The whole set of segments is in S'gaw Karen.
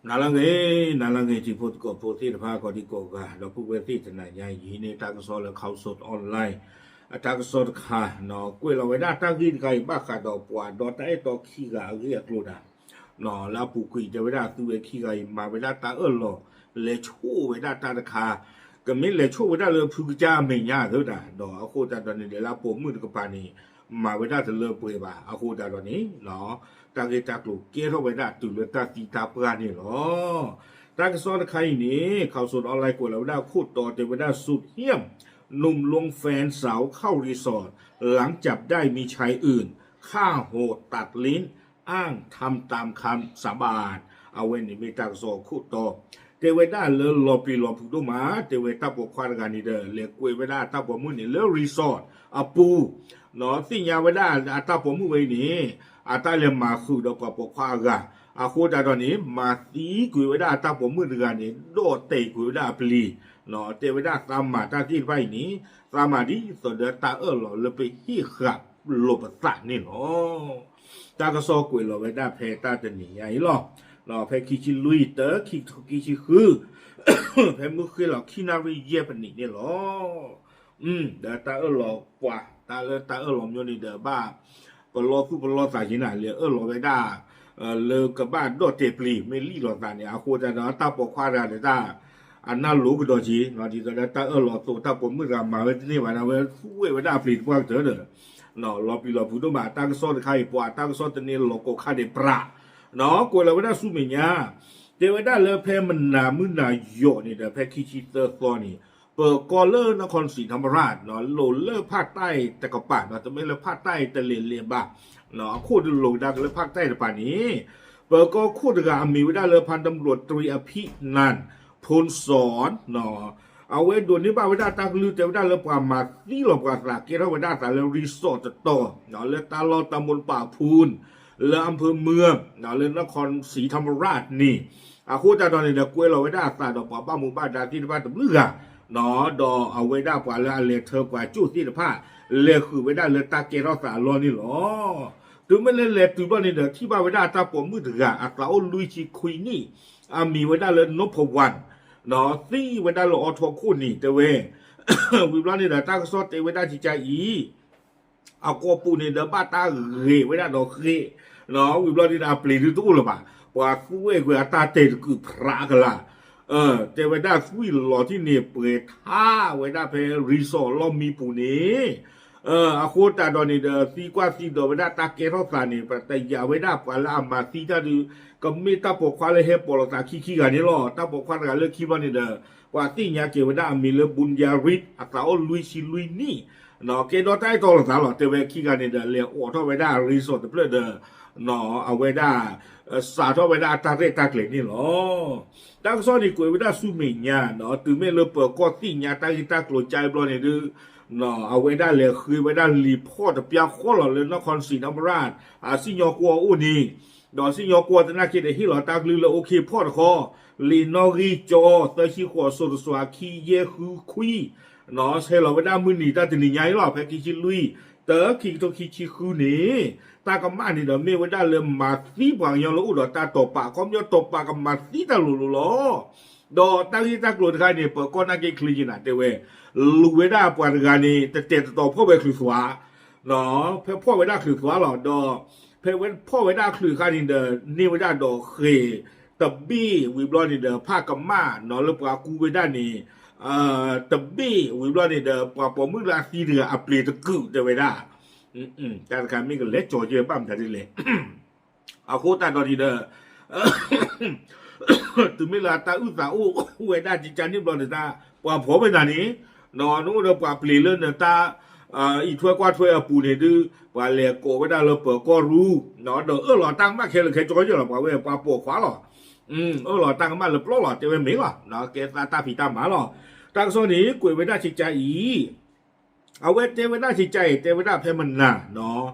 နၤလၢအဂ့ၤ, နၤလၢအဂ့ၤ တံၤဖိသကိးဖိသ့ၣ်တဖၣ် ကိးဒံကိးဂၤ ဒီပုၢ်ဝဲၢ်သ့ၣ်တနၤညါအံၤန့ၣ် တၢ်ကစီၣ်လၢ Khaosod Online အတၢ်ကစီၣ်တခါ ကွဲးလီၤဝဲဒၣ်တၢ်ဂ့ၢ်တခါအံၤ ဘၣ်ဃးဒီးပှၤဒီတၢ်အဲၣ်တီခံဂၤအဂ့ၢ်အကျိၤတၢ် လၢအပူၤကွံာ်တဲဝဲဒၣ် သုဝဲခံဂၤအံၤ မၤဝဲဒၣ်တၢ်အၢၣ်လီၤ လဲၤဆိၣ်ဝဲဒၣ်တၢ်တခါ, ကမ့ၢ်လဲၤဆိၣ်ဝဲဒၣ်လၢဖုကစၢ်အမဲာ်ညါသတး ဒီးအဃိသတးဒီးန့ၣ် လၢအပိာ်မုၣ်တကပၤန့ၣ် မၤဝဲဒၣ်တလၢပှဲၤဘၣ်. အဃိသတးဒီးန့ၣ် တၢ်ဂ့ၢ်တၢ်ကျိၤကဲထီၣ်ဝဲဒၣ်တုၤလၢတၢ်သံတၢ်ပှၢ်န့ၣ်လီၤ. တၢ်ကစီၣ်တခါအံၤန့ၣ် Khaosod Online ကွဲးလီၤဝဲဒၣ်ခိၣ်တီတဲဝဲဒၣ် ស៊ုတ်ညှဉ်း หนุ่มลวงแฟนสาวเข้ารีสอร์ท หลังจับได้มีชายอื่น ฆ่าโหดตัดลิ้น อ้างทำตามคำสาบาน အဝဲန့ၣ်မ့ၢ်တၢ်ကစီၣ်ခိၣ်တီ တဲဝဲဒၣ်လၢလီၤပျံၤလီၤဖုးဒိၣ်မး တဲဝဲတၢ်ပိာ်ခွါတဂၤန့ၣ်ဒီး လဲၤကွဲးဝဲဒၣ်အတၢ်ပိာ်မုၣ်န့ၣ်လၢ resort အပူၤ သ့ၣ်ညါဝဲဒၣ်အတၢ်ပိာ်မုၣ်ဝဲအံၤန့ၣ် အတၢ်လဲၤမၤဃုာ်ဒီးပှၤပိာ်ခွါအဂၤ အဃိသတးဒီးန့ၣ် မၤသံကွံာ်ဝဲဒၣ်အတၢ်ပိာ်မုၣ်တဂၤန့ၣ် ဒီးတဲာ်ကွံာ်ဝဲဒၣ်အပျံၤ တဲဝဲဒၣ်သးမၤတၢ်သ့ၣ်တဖၣ်အံၤန့ၣ် သးမၤဒ်သိးဒီးတၢ်အၢၣ်လီၤလၢပဟ့ၣ်ဃာ်လိာ်ပသးန့ၣ်လီၤ. တၢ်ကစီၣ်ကွဲးလီၤဝဲဒၣ်ဖဲတၢ်တနံၤညါအံၤလီၤ. ဖဲခံဆံလွံၢ် တၢ ခံကထိခံဆံဃု ဖဲမုၢ်ဃ့ၢ်လီၤခံနၣ်ရံၣ်ယဲၢ်ပနံးန့ၣ်လီၤ. ဒီးတၢ်အၢၣ်လီၤပှၤ တၢ်လၢတၢ်အၢၣ်လီၤမ့ၢ်န့ၣ်ဒီး ဘၣ်ပလီၢ်သူၣ်ပလီၢ်သးက့ၤနၤ လဲၤအၢၣ်လီၤဝဲဒၣ် လၢကဘၣ်ဒီးတဲာ်ပျံၤ မ့ၢ်လံၣ်လိာ်သးန့ၣ် အဃိသတးဒီးတၢ်ပိာ်ခွါတဂၤဒီးတၢ် အနၢ်လိၤကဒီးက့ၤ ဒ်သိးဒီးတၢ်အၢၣ်လီၤအသိး တၢ်ပိာ်မုၣ်တဂၤမၤဝဲတန့ၢ်ဘၣ်ဒီး အဝဲသူဝဲဒၣ်အပျံၤတပှၢ်ကတၢၢ်ဒီး လီၤပျံၤလီၤဖုးဒိၣ်မး တၢ်ကစီၣ်တခါအံၤ ပှၤတၢ်ကစီၣ်တန့ၢ်လီၤကိးခါဒဲးပြး ကွဲးလီၤဝဲဒၣ်ဆူမဲာ်ညါ တဲဝဲဒၣ်လၢဖဲမနၤမုၢ်နၤယီၤန့ၣ်ဒီး ဖဲခံဆံသၢသီန့ၣ် ပၢၤကီၢ်လၢ นครศรีธรรมราช လိၤလၢဖၣ်တၢ်အံၤတကပၤ တမ့ၢ်လၢဖၣ်တၢ်အံၤတလဲၤလဲၤဘၣ် အခိၣ်ဒုးလိၤကဒါက့ၤလၢဖၣ်တၢ်အံၤတကပၤန့ၣ် ပၢၤကီၢ်ခိၣ်တဂၤအမံၤဝဲဒၣ်လၢ พันตำรวจตรีอภินันท์ พลสอน အဝဲဒိးန့ၢ်ဘၣ်ဝဲဒၣ်တၢ်ကလုၢ်တဲဝဲဒၣ်လၢပှၤမၤသံလီၤပှၤသးကဲထီၣ်ဝဲဒၣ်အသးလၢ resort တတီၤ လၢတၢ်လီၢ်တၢ်မိၢ်ပာ်ဖူၣ် လၢအဖၢမုၢ် လၢ นครศรีธรรมราช န့ၣ် အဃိသတးဒီးန့ၣ်ဒီး ကွဲးလီၤဝဲဒၣ်အသးဒီးပှၤဘၣ်မူဘၣ်ဒါသ့ၣ်တဖၣ်တဘျုးဂၤ ဒီးအဝဲဒၣ်ပှၤလၢအလဲၤထၢပှၤကၠိၣ်သ့ၣ်တဖၣ် လဲၤဃုာ်ဝဲဒၣ်လၢတၢ်ကဲထီၣ်သးအလီၢ်န့ၣ်လီၤ. တုၤမ့ၢ်လၢလဲၤတုၤဘျီန့ၣ်ဒီး ထံၣ်ဘၣ်ဝဲဒၣ်အတၢ်ပိာ်မုၣ်တဂၤ အသးအိၣ်လွံၢ်ဆံခွံနံၣ် အမံၤဝဲဒၣ်လၢ နုဖဝၢၣ် သံဝဲဒၣ်လၢအီထီခိၣ်န့ၣ် တဲဝဲ ဝံၤဘျီန့ၣ်ဒီး တၢ်ကစီၣ်တဲဝဲဒၣ်ကကါအံၤ အကိာ်ပူၤန့ၣ်ဒီး ဘၣ်တၢ်ဂဲၤဝဲဒၣ်ဒီးဃဲး ဝံၤဘျီန့ၣ်ဒီး အပျံၤဒုးတအိၣ်လၢၤဘၣ်, ပှၤသူဝဲၢ်ကွံာ်အတၢ်တဲာ်တကုာ်ဖြးကလာ်, တဲဝဲဒၣ်သွံၣ်လီၤထံၣ်န့ၣ် ပှဲၤထါဝဲဒၣ်ဖဲ resort လီၢ်မံပူၤန့ၣ် အဃိသတးဒီးန့ၣ်ဒီး သံကွၢ်သံဒိးဝဲဒၣ်တၢ်ကဲထီၣ်သးန့ၣ် ပတယာ်ဝဲဒၣ်ပှၤလၢအမၤသံတၢ်ဒုး ကမ့ၢ်တၢ်ပိာ်ခွါလၢဟဲပိာ်လိာ်သးခံခံဂၤန့ၣ်လီၤ. တၢ်ပိာ်ခွါတဂၤလၢခံဘျီန့ၣ်ဒီး ပှၤသ့ၣ်ညါက့ၤဝဲဒၣ်အမံၤလၢ ဘူၣ်ယၤရံး အသးအိၣ်လွံၢ်ဆံလွံၢ်နံၣ် ကဲဒီးတၢ်အဲၣ်တီလိာ်သးလီၤ. တဲဝဲခံဂၤန့ၣ်ဒီး လဲၤအိးထီၣ်ဝဲဒၣ် resort တဖျၢၣ်ဒီး အဝဲဒၣ် စးထီၣ်ဝဲဒၣ်အတၢ်ရဲၣ်တၢ်ကျဲၤန့ၣ်လီၤ. တၢ်ကစီၣ်န့ၣ်ကွဲးဝဲဒၣ်ဆူမဲာ်ညါ တုၤမ့ၢ်လၢပၢၤကီၢ်သ့ၣ်ညါတၢ်ဂ့ၢ်တၢ်ကျိၤကါအံၤဘျီန့ၣ်ဒုး အဝဲဒၣ်လဲၤဃ့ဝဲဒၣ်လံာ်ဖီၣ်တပျၢ်ဃီလီၤလၢ နၢ်ခီစံးနၢ်မရၣ် အစံၣ်ညီၣ်ကွီၢ်အအိၣ်န့ၣ် ဒီးစံၣ်ညီၣ်ကွီၢ်သနာ်က့ဒီးဟ့ၣ်လီၤတၢ်ကလုၢ်လၢ အိၣ်ခ့ဖီၣ်တခီ လံာ်နီၣ်ဂံၢ်ကၠီ သၢဆံဃိး စိၤတစွၤ ခံယဲၢ်ဃုခွံ ဆဲးလီၤဝဲဒၣ်မုၢ်နံၤတၢ်တနံၤညါအံၤလီၤ. ဖဲခံဆံလွံၢ် တၢ ခံကထိခံဆံဃုန့ၣ် တၢ်ကမၣ်န့ၣ်ဒီးမ့ၢ်ဝဲဒၣ်လၢမၤသံပှၤကညီလၢအိၣ်ဒီးတၢ်တီာ်ပာ် ခီပညီတီာ်ပာ်ကမၤသံတၢ်လိၤလိၤလီၤ. ဒီးတၢ်ဂ့ၢ်တၢ်ကျိၤတခါန့ၣ် ပၢၤကီၢ်နာ်က့ချ့က့ၤနၤတဲဝဲ လူၤဝဲဒၣ်ပှၤတဂၤန့ၣ် တတဲာ်တတီၤဖီၣ်ဝဲချုးသွး ဖဲဖီၣ်ဝဲဒၣ်ချုးသွးလီၤ. ဒီးဖဲဝဲဖီၣ်ဝဲဒၣ်ချုးအခါန့ၣ်ဒီး န့ၢ်ဝဲဒၣ်ဒီးဃဲၤတဘ့ၣ်ဝံၤဘျီန့ၣ်ဒီး ဖးကမၣ်နီၤလၢပှၤကူဝဲဒၣ်န့ၣ် တဘ့ၣ်ဝံၤဘျီန့ၣ်ဒီး ပှၤပိာ်မုၣ်လၢအသံတဂၤအပျ့ၤတကုာ်တဲဝဲဒၣ် တၢ်တခါမ့ၢ်ကလဲၤကၠီၤကဲဘၣ်မတၤဒ်လဲၣ် အဃိသတးဒီးန့ၣ်ဒီး တုၤမ့ၢ်လၢတၢ်အုၣ်သးအိၣ်ဝဲဒၣ်ကကါန့ၣ်ဘျီန့ၣ် တၢ်ပှၤဖီၣ်ဝဲဒၣ်န့ၣ် နအိၣ်ဒီးပှၤပျ့ၤလၢနတၢ် အံးထွဲကွၢ်ထွဲအပူၤန့ၣ်ဒုး ပှၤလဲၤကိးဝဲဒၣ်လၢပၢၤကီၢ်ရူ ဒီးအၢၣ်လီၤတၢ်ကမၣ်ခဲလၢာ်ခဲဆ့လီၤ ပှၤဝဲပှၤပိာ်ခွါလီၤ. အၢၣ်လီၤတၢ်ကမၣ်လၢပျီလီၤ တဲဝဲမ့ၢ်လီၤ ကဲသးတၢ်ဖံးတၢ်မၤလီၤ. တၢ်ကစီၣ်န့ၣ် ကွဲးဝဲဒၣ်ကကါအံၤ အဝဲတဲဝဲဒၣ်ကကါအံၤ တဲဝဲဒၣ်ဖဲမနၤ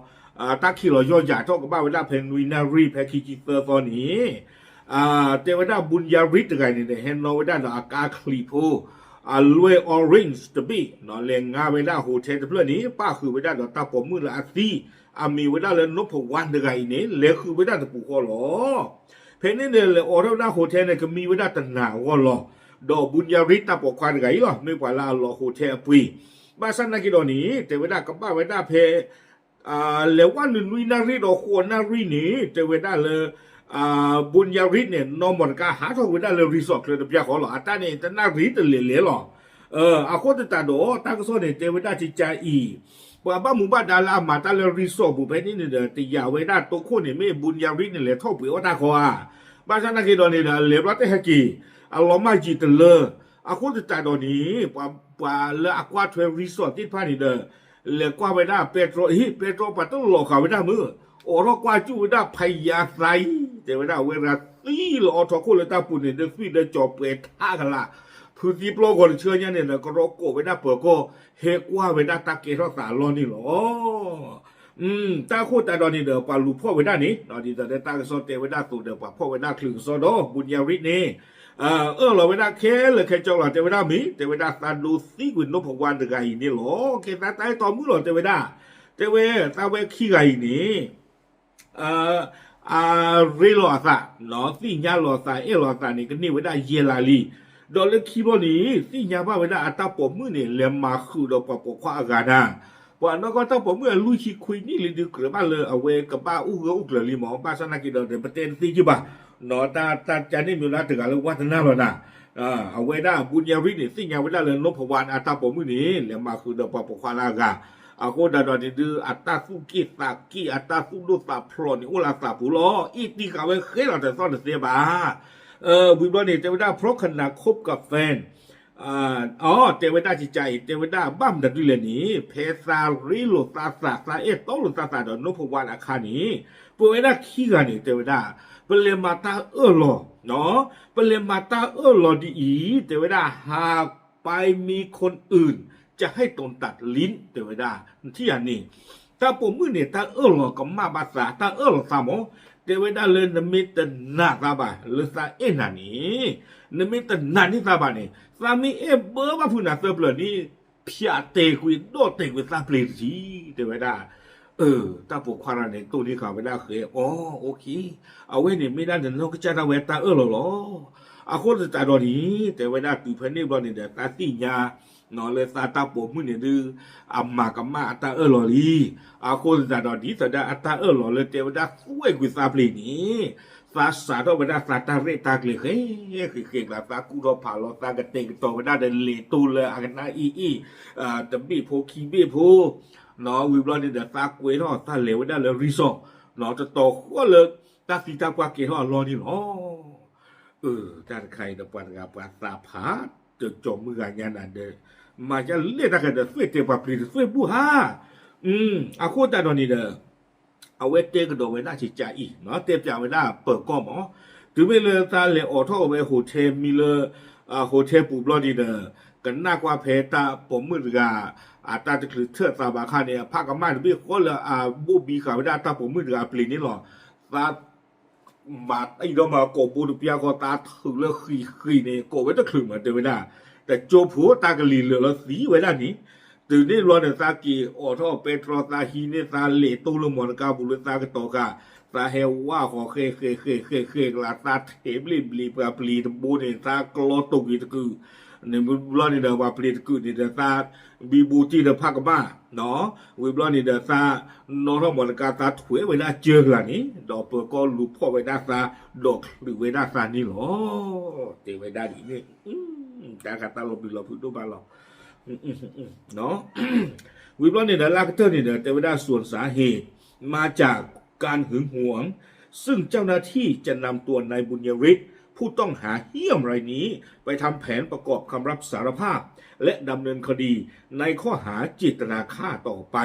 တၢ်ခံးလီၤယီၢ်ယၤထီၣ်ကဘၣ်ဝဲဒၣ်ဖဲနွံနၣ်ရံၣ် ဖဲခံဆံသၢသီန့ၣ် တဲဝဲဒၣ် ဘူၣ်ယၤရံး တဂၤန့ၣ်ဒီး ဟဲနီၣ်ဝဲဒၣ်ဒီးအကါချံးဖိ အလွဲၢ် orange တဘ့ၣ် လဲၤငါဝဲဒၣ် hotel တဖျၢၣ်န့ၣ် ပၣ်ဃုာ်ဝဲဒၣ်ဒီးတၢ်ပိာ်မုၣ်လၢအသံ အမံၤဝဲဒၣ်လၢ နုဖဝၢၣ် တဂၤအံၤန့ၣ် လဲၤဃုာ်ဝဲဒၣ်တပူၤဃီလီၤ. ဖဲန့ၣ်န့ၣ် လဲၤအိးထီၣ်ဝဲဒၣ် hotel န့ၣ် ကမံဝဲဒၣ်တနၤအဂီၢ်လီၤ. ဒီး Bunyarith တၢ်ပိာ်ခွါတဂၤအံၤလီၤ မ့ၢ်ပှၤလၢအလီၤ hotel အပှ့ၤ, ဘၣ်ဆၣ်နာ်က့ဒီးန့ၣ် တဲဝဲဒၣ်ကဘၣ်ဝဲဒၣ်ဖဲ လဲၤဝဲနွံနၣ်ရံၣ်ဒီးဃိးနၣ်ရံၣ်န့ၣ် တဲဝဲဒၣ်လၢ Bunyarith န့ၣ် နီၢ်မီၢ်တကါဟးထီၣ်ဝဲဒၣ်လၢ resort ချၢတပျၢ်ဃီလီၤ. အတၢ်န့ၣ် တနၣ်ရံၣ်တလဲၤလဲၤလီၤ. အဃိသတးဒီး တၢ်ကစီၣ်န့ၣ် တဲဝဲဒၣ်ကကါအံၤ ပှၤဘၣ်မူဘၣ်ဒါလၢအမၤတၢ်လၢ resort ပူၤဖဲန့ၣ်န့ၣ်ဒီး တယာ်ဝဲဒၣ်တိခိၣ်န့ၣ် မ့ၢ် Bunyarith န့ၣ် လဲၤထီၣ်ပှ့ၤအီၣ်တၢ်ဃီဧါ. ဘၣ်ဆၣ်နာ်က့ဒီးန့ၣ်ဒီး အလဲၤဘျီတဟဲက့ၤ အလီၤမၢ်ယံာ်တလၢ. အဃိသတးဒီးန့ၣ် ပှၤလၢအကွၢ်ထွဲ resort သ့ၣ်တဖၣ်န့ၣ်ဒီး လဲၤကွၢ်ဝဲဒၣ် ပဲတြီ အ့ ပဲတြီ ပှၤတလီၤဃာ်ဝဲဒၣ်မုၢ် အိးထီၣ်ကွၢ်ကၠူၣ်ဝဲဒၣ်ဖယါသါအံၤ တဲဝဲဒၣ်အဝဲရၤသံလီၤအီထီခိၣ်လၢတၢ်ပူၤန့ၣ် ဒုးသွံၣ်ဒၢကၠီၤပှဲၤထးကလာ် ဖုသံပျီဂီၤတဆၢညါန့ၣ်ဒီး ကရီကိးဝဲဒၣ်ပၢၤကီၢ် ဟဲကွၢ်ဝဲဒၣ်တၢ်ကဲထီၣ်သးအလီၢ်န့ၣ်လီၤ. တၢ်ဃိသတးဒီးန့ၣ်ဒီး ပှၤလူၤဖီၣ်ဝဲဒၣ်န့ၣ် ဒ်သိးဒီးတၢ်ကစီၣ်တဲဝဲဒၣ်အသိးဒီး ပှၤဖီၣ်ဝဲဒၣ်ချုးကစီၣ်ဒီး Bunyarith န့ၣ် အၢၣ်လီၤဝဲဒၣ်ခဲလၢာ်ခဲဆ့လီၤ တဲဝဲဒၣ်မ့ၢ် တဲဝဲဒၣ်သးဒိသံကွံာ် နီၢ်ဖဝါတဂၤအံၤန့ၣ်လီၤ. ကဲသးတၢ်အဲၣ်တီမုၣ်လီၤ တဲဝဲဒၣ် တဲဝဲသးဝဲခံဂၤအံၤန့ၣ် အရ့လိာ်အသး, သ့ၣ်ညါလိာ်အသး အဲၣ်လိာ်အသးန့ၣ် ကန့ၢ်ဝဲဒၣ်ယဲၢ်လါလံ. ဒီးလၢခံဘျီန့ၣ် သ့ၣ်ညါဘၣ်ဝဲဒၣ်အတၢ်ပိာ်မုၣ်န့ၣ် လဲၤမၤဃုာ်ဒီးပှၤပိာ်ခွါအဂၤနၤ, ပှၤနီၢ်ကီၢ်တၢ်ပိာ်မုၣ်အလွံၢ်ဆံခွံနံၣ်လံဒုးကြၢးဘၣ်လၢအဝဲကဘၣ်အိၣ်ဂၢၢ်အိၣ်ကျၢၤလံမး, ဘၣ်ဆၣ်နာ်က့ဒီး ပတဲတသ့က့ၢ်ဘၣ်, တၢ်ကန့ၣ်မ့ၢ်ဝဲဒၣ်တဂၤလၢဝါသနၢ်လီၤနၤ အဝဲဒၣ် Bunyarith န့ၣ် သ့ၣ်ညါဝဲဒၣ်လၢ နီၢ်ဖဝါန့ၣ် အတၢ်ပိာ်မုၣ်န့ၣ် လဲၤမၤဃုာ်ဒီးပှၤပိာ်ခွါလၢအဂၤ, အဃိသတးဒီးန့ၣ်ဒုး အတၢ်သူၣ်က့ၣ်သးက့ၣ် အတၢ်သူၣ်ဒိၣ်သးဖျိးန့ၣ် အိၣ်လၢအသးပူၤလီၤ. အ့ၣ်တံၢ်ဃာ်ဝဲဃဲလီၤတသီၣ်တသဲဘၣ်. ဝံၤဘျီန့ၣ် တဲဝဲဒၣ် เพราะขณะคบกับแฟน အ တဲဝဲဒၣ်ကကါအံၤ တဲဝဲဒၣ်ဘၣ်မတၤဒုလဲၣ်န့ၣ် ဖဲသးရ့လိာ်သးသး သးအဲၣ်တီလိာ်သးသးဒီး နီၢ်ဖဝါအခါန့ၣ် ပဝဲဒၣ်ခံဂၤန့ၣ် တဲဝဲဒၣ် ပလဲၤမၤတၢ်အၢၣ်လီၤ, ပလဲၤမၤတၢ်အၢၣ်လီၤဒ်အံၤ တဲဝဲဒၣ် หากไปมีคนอื่นจะให้โดนตัดลิ้น တဲဝဲဒၣ် ထံၣ်ဧါန့ၣ် တၢ်ပိာ်မုၣ်န့ၣ် တၢ်အၢၣ်လီၤကမၣ်ဘၣ်သး တၢ်အၢၣ်လီၤသးမး, တဲဝဲဒၣ်လၢနမ့ၢ်တနာ်သးဘၣ် လၢသးအဲၣ်နၤန့ၣ်, နမ့ၢ်တနာ်န့ၢ်သးဘၣ်န့ၣ် သးမ့ၢ်အဲၣ်ဘၢဘၣ်ဖုနၤသၢပျၢၤန့ၣ် ဖၠးတဲာ်ကွံာ်ဒီၣ်တဲာ်ကွံာ်သးပျ့ၤတထံၣ် တဲဝဲဒၣ် တၢ်ပိာ်ခွါတဂၤန့ၣ် တိၢ်နီၣ်ဃာ်ဝဲဒၣ်ဃဲ အီ OK, အဝဲန့ၣ်မ့ၢ်ဒၣ်နနီၢ်ကစၢ်ဒၣ်ဝဲတၢ်အၢၣ်လီၤလီၤ. အဃိသတးဒီးန့ၣ် တဲဝဲဒၣ်တုၤဖဲန့ၣ်ဘျီန့ၣ်ဒီး သးသ့ၣ်ညါ လၢသးတၢ်ပိာ်မုၣ်န့ၣ်ဒုး အမၤကမၣ်အတၢ်အၢၣ်လီၤလံ. အဃိသတးဒီး ဒ်သိးဒၣ်အတၢ်အၢၣ်လီၤလၢတဲဝဲဒၣ်သွဲၣ်ကွံာ်သးပျ့ၤန့ၣ် သးစးထီၣ်ဝဲဒၣ်သးတၢ်ရဲၣ်တၢ်ကျဲၤဃဲ ဃဲဃဲကျါ သးကူၣ်ထီၣ်ဖးလီၤ သးကတဲာ်ကတီၤဝဲဒၣ်ဒီးလဲၤတိၢ်လၢအကနၣ်အ့ၣ်အ့ၣ် တဘ့ၣ်ဖိခံဘ့ၣ်ဖိ ဝံၤဘျီန့ၣ်ဒီး သးကွဲထီၣ်သးလဲၤဝဲဒၣ်လၢ resort တတီၤဃီလၢတၢ်သံတၢ်ပှၢ်ကဲထီၣ်အလီၢ်န့ၣ်လီၤ. တၢ်တခါအံၤဒီးပှၤတဂၤပှၤသးဖး တကၠီၤမုၢ်ဂၤညါနၤဒီး မၤယါလဲၣ်တၢ်ခဲဒီး သွဲၣ်တဲာ်ပှၤပျ့ၤတသွဲၣ်ဘူၣ်ဧါ. အဃိသတးဒီးန့ၣ်ဒီး အဝဲတဲကဒီးဝဲဒၣ်ကကါအံၤ တဲပၠးဝဲဒၣ်ပၢၤကီၢ်မး, တုၤမ့ၢ်လၢသးလဲၤအိးထီၣ်ဝဲ hotel မံလၢ hotel ပူၤဘျီန့ၣ်ဒီး ကနၣ်ကွၢ်ဖဲတၢ်ပိာ်မုၣ်တဂၤ အတၢ်တချုးထၢၣ်သးဘၣ်ခါန့ၣ် အဖးကမၣ်တဘ့ၣ်ဃီလၢအဘိၣ်ဘံဃာ်ဝဲဒၣ်တၢ်ပိာ်မုၣ်တဂၤအပျ့ၤန့ၣ်လီၤ. သး မၤအံၤဒီးမၤကိးဘိတပျၢ်ဃီ သးထုးလၢဃံးဃံးန့ၣ် ကိးဝဲတချုးမး တဲဝဲဒၣ် တကၠိဖိတၢ်ကလံၤလၢာ်လီၤသံဝဲဒၣ်န့ၣ်, တုၤန့ၣ်ဘျီန့ၣ် သးက့ၤအိးထီၣ်ပဲတြီ သးဟံးန့ၢ်သးလဲၤတိၢ်လၢမီတကါပူၤလၢသးကတီၤဃာ်, သးဟဲဝါဃီၤဃဲဃဲဃဲဃဲဃဲကျါ သးထဲးဘျ့ဘျ့ပှၤပျ့ၤတဘိန့ၣ် သးကျီတိာ်က့ၤတကုာ်, န့ၣ်ဘျီန့ၣ်ဒီး ပှၤပျ့ၤတကုာ်န့ၣ်ဒီး သးဘံဘူတံၢ်ဒီးဖးကမၣ် ဝံၤဘျီန့ၣ်ဒီးသး နီၣ်ထီၣ်မီတကါ သးထွဲဝဲဒၣ်ကၢကလၤန့ၣ် ဒီးပၢၤကီၢ်လူၤဖီၣ်ဝဲဒၣ်သး ဒီးချုးဝဲဒၣ်သးန့ၣ်လီၤ. တဲဝဲဒၣ်ဒ်န့ၣ် တၢ်ခးတၢ်လီၤဘံၣ်လီၤဖုးဒိၣ်ဘၣ်လီၤ. ဝံၤဘျီန့ၣ်ဒီး လၢကတၢၢ်န့ၣ်ဒီး တဲဝဲဒၣ် ส่วนสาเหตุมาจากการหึงหวง ซึ่งเจ้าหน้าที่จะนำตัวนายบุญยฤทธิ์ผู้ต้องหาเหี้ยมรายนี้ไปทำแผนประกอบคำรับสารภาพ และดำเนินคดีในข้อหาเจตนาฆ่าต่อไป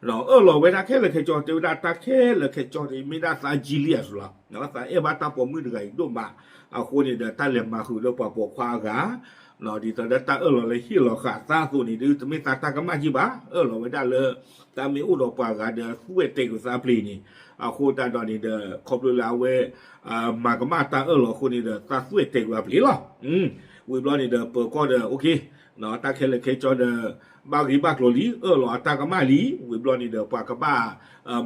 အၢၣ်လီၤဝဲဒၣ်ခဲလၢာ်ခဲဆ့ တဲဝဲဒၣ်တၢ်ခဲလၢာ်ခဲဆ့န့ၣ် မ့ၢ်ဒၣ်သး jealous လီၤ. သးအဲၣ်ဘၣ်တၢ်ပိာ်မုၣ်တဂၤအံၤဒိၣ်မး, အဃိန့ၣ်ဒီး တၢ်လဲၤမၤဃုာ်လၢပှၤပိာ်ခွါအဂၤ ဒ်သိးဒီးတၢ်အၢၣ်လီၤလၢဟ့ၣ်လီၤဃာ်သးအသိးန့ၣ်ဒုး တမ့ၢ်သးတၢ်ကမၣ်က့ဘၣ်, အၢၣ်လီၤဝဲဒၣ်လၢ တၢ်မ့ၢ်အိၣ်ဒီးပှၤဂၤဒီးသွဲၣ်တဲာ်ကွံာ်သးပျ့ၤန့ၣ်, အဃိသတးဒီးန့ၣ်ဒီး ခီဖျိလၢအဝဲ မၤကမၣ်တၢ်အၢၣ်လီၤအဃိန့ၣ်ဒီး သးသွဲၣ်တဲာ်ကွံာ်အပျ့ၤလီၤ. ဝံၤဘျီန့ၣ်ဒီး ပၢၤကီၢ်ဒီး OK, တၢ်ခဲလၢာ်ခဲဆ့ဒီး ဘၣ်ဂ့ၢ်ဘၣ်ကျိၤလံ အၢၣ်လီၤအတၢ်ကမၣ်လံ ဝံၤဘျီန့ၣ်ဒီး ပှၤကဘၣ်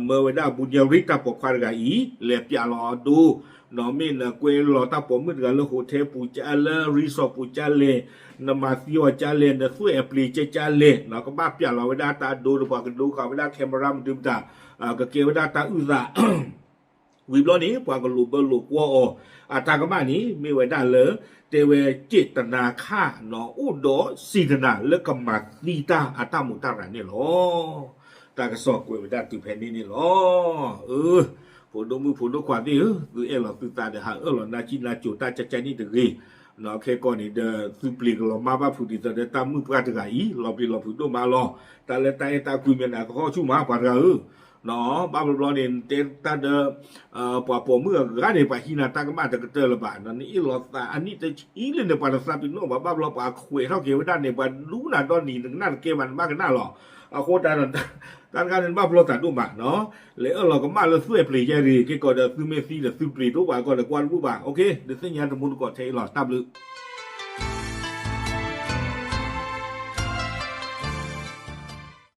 မၢဝဲဒၣ် ဘူညရံ တၢ်ပိာ်ခွါတဂၤအံၤ လဲၤပျးလီၤအဒိ မ့ၢ်နကွဲလီၤတၢ်ပိာ်မုၣ်တဂၤလၢ hotel ပူၤကလဲၣ် resort ပူၤကလဲၣ် နမၤသံအီၤကလဲၣ် နသွဲၣ်အပျ့ၤကလဲၣ် ကဘၣ်ပျးလီၤဝဲဒၣ်တၢ်ဒိဒီး ပှၤကဒိဃာ်ဝဲဒၣ် camera မနုၤမတၤ ကကဲဝဲဒၣ်တၢ်အုၣ်သး ဝံၤဘျီန့ၣ် ပှၤကလိာ်ဘၢလိာ်ကွီအီၤ အတၢ်ကမၣ်န့ၣ် မ့ၢ်ဝဲဒၣ်လၢ တဲဝဲ စ့တနၤခၣ် အိၣ်ဒီးစံၣ်တနၤလၢကမၤသံတၢ်အတၢ်မူးတၢ်ရၤန့ၣ်လီၤ. တၢ်ကစီၣ်ကွဲးဝဲဒၣ်တုၤဖဲန့ၣ်န့ၣ်လီၤ. အၢ ဖိဒိၣ်မုၣ်ဖိဒိၣ်ခွါသ့ၣ်ဧၢ, သုအဲၣ်လီၤသုသးဒီး ဟးအၢၣ်လီၤနၢ်ကံၣ်နၢ်ကိၤတၢ်ကကန့ၣ်တဂ့ၤ ခဲကိာ်န့ၣ်ဒီး သုပျ့ၤကလီၤမၢ်ဘၣ်ဖုးဒ်သိးဒီး တၢ်မုၣ်ပှၢ်တဂၤအံၤ လီၤပျံၤလီၤဖုးဒိၣ်မးလီၤ. တၢ်လၢတၢ်အဲၣ်တၢ်ကွံမ့ၢ်နၤ ကဟီၣ်ဆူၣ်မးပှၤတဂၤဧၢ ဘၣ်ဘျီဘျီန့ၣ် နတဲတၢ်ဒီး ပှၤပိာ်မုၣ်အဂၤန့ၣ် ပှၤဟံးနၤတၢ်ကမၣ်တကတၢၢ်လၢၤဘၣ်, နအ့ၣ်လိာ်သးအနံၣ်တဆံလၢန့ၣ် ပှၤတသးပ့ၤနီၣ်ဘၣ်, ဘၣ်ဘျီပှၤခွဲးထီၣ်က့ၤဝဲဒၣ်န့ၣ် ပှၤဒူနၤဒီနံၤ နကနၣ်တကဲဘၣ် နဘၣ်ကနၣ်လီၤ. အဃိတၢ် တၢ်တခါန့ၣ် နဘၣ်ပလီၢ်သးဒိၣ်မး, လဲၤအၢၣ်လီၤကမၣ်လၢသွဲၣ်ပျ့ၤယဲၢ်ရ့ၣ် က့ၤကီးဒီးသုမ့ၢ်သံဒီးသုပျ့ၤတအိၣ်ဘၣ် ကီးဒီးကွၢ်တဘူၣ်ဘၣ်. ဒုးသ့ၣ်ညါတမူတကိးထဲအံၤလီၤ. တၢ်ဘျုး